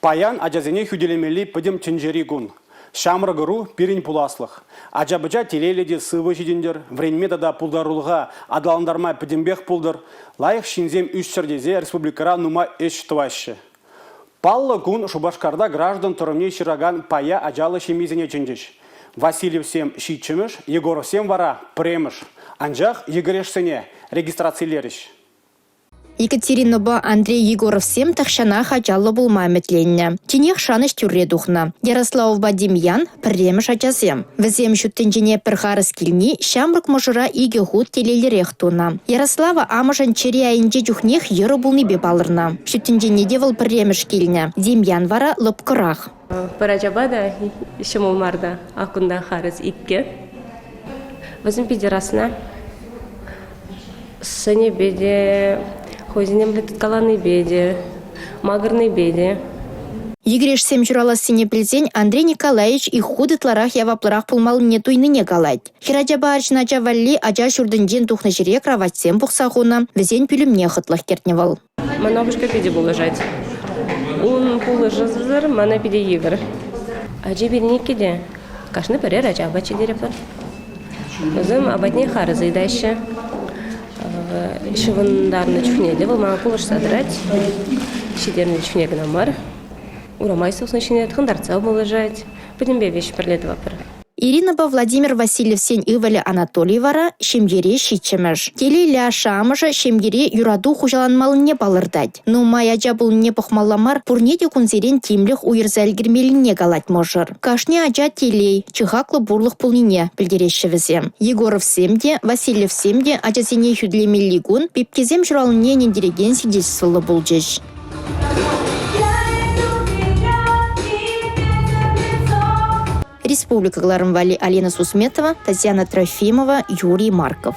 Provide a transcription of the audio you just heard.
Паян ачасене хӳтӗлемелли пӗтӗм тӗнчери кун. Ҫамрӑк ӑру – пирӗн пуласлӑх. Ача-пӑча телейлӗ те сывӑ ҫитӗнтӗр, вӗренме тата пултарулӑха аталантарма пӗтӗмпех пултӑр, лайӑх ҫынсем ӳсчӗр тесе республикӑра нумай ӗҫ тӑваҫҫӗ. Паллӑ кун Шупашкарта граждан тӑрӑмне ҫыракан пая ачаллӑ ҫемьесене чӗнчӗҫ. Васильевсем ҫиччӗмӗш, Егоровсем вара пӗрремӗш. Анчах йӗкӗрешсене регистрацилерӗҫ. Екатеринӑпа Андрей Егоровсем тахҫанах ачаллӑ пулма ӗмӗтленнӗ. Тинех шанӑҫ тӳрре тухнӑ. Ярославпа Демьян – пӗрремӗш ачасем. Вӗсем ҫут тӗнчене пӗр харӑс килни ҫамрӑк мӑшӑра икӗ хут телейлӗрех тунӑ. Ярослава амӑшӗн чӗри айӗнче чухнех йӑрӑ пулнипе палӑрнӑ. Ҫут тӗнчене те вӑл пӗрремӗш килнӗ. Демьян вара лӑпкӑрах. Пӗр ачапа та ҫӑмӑл мар та, ак кунта харӑс иккӗ. Вӗсем питӗ расна. Сӑнӗпе те, хӑйсене мӗнле тыткаланипе те, макӑрнипе те. Йӗкӗрешсем ҫуралассине пӗлсен Андрей Николаевич ик хут ытларах яваплӑрах пулмаллине туйнине калать. Хӗрачапа арҫын ача валли ача ҫуртӗнчен тухнӑ ҫӗре краватьсем пухса хунӑ, вӗсен пӳлӗмне хӑтлӑх кӗртнӗ вӑл. Мана упӑшка питӗ пулӑшать. Ун пулӑшӑвӗсӗр мана питӗ йывӑр. Ачи пирӗн иккӗ те. Кашни пӗрер ача апат ҫитеретпӗр. Вӗсем апатне харӑс ыйтаҫҫӗ. Ҫӑвӑнтарнӑ чухне те вӑл мана пулӑшса тӑрать. Ҫитернӗ чухне кӑна мар. Урама тухнӑ ҫине тӑхӑнтартса пулӑшать. Пӗтӗмпе веҫ пӗрле тӑватпӑр. Иринӑпа Владимир Васильевсен ывӑлӗ Анатолий вара ҫемьере ҫиччӗмӗш. Телейлӗ ашшӗ-амӑшӗ ҫемьере юрату хуҫаланмаллине палӑртать. Нумай ача пулнине пӑхмалла мар, пурне те кунсерен тимлӗх уйӑрса ӗлкӗрмеллине калать мӑшӑр. Кашни ача телей, чи хаклӑ пурлӑх пулнине пӗлтереҫҫӗ вӗсем. Егоровсем те, Васильевсем те ачасене хӳтӗлемелли кун пепкесем ҫуралнине ӗнентерекен свидетельствӑллӑ пулчӗҫ. Республика кӑларӑм валли Алина Сусметова, Татьяна Трофимова, Юрий Марков.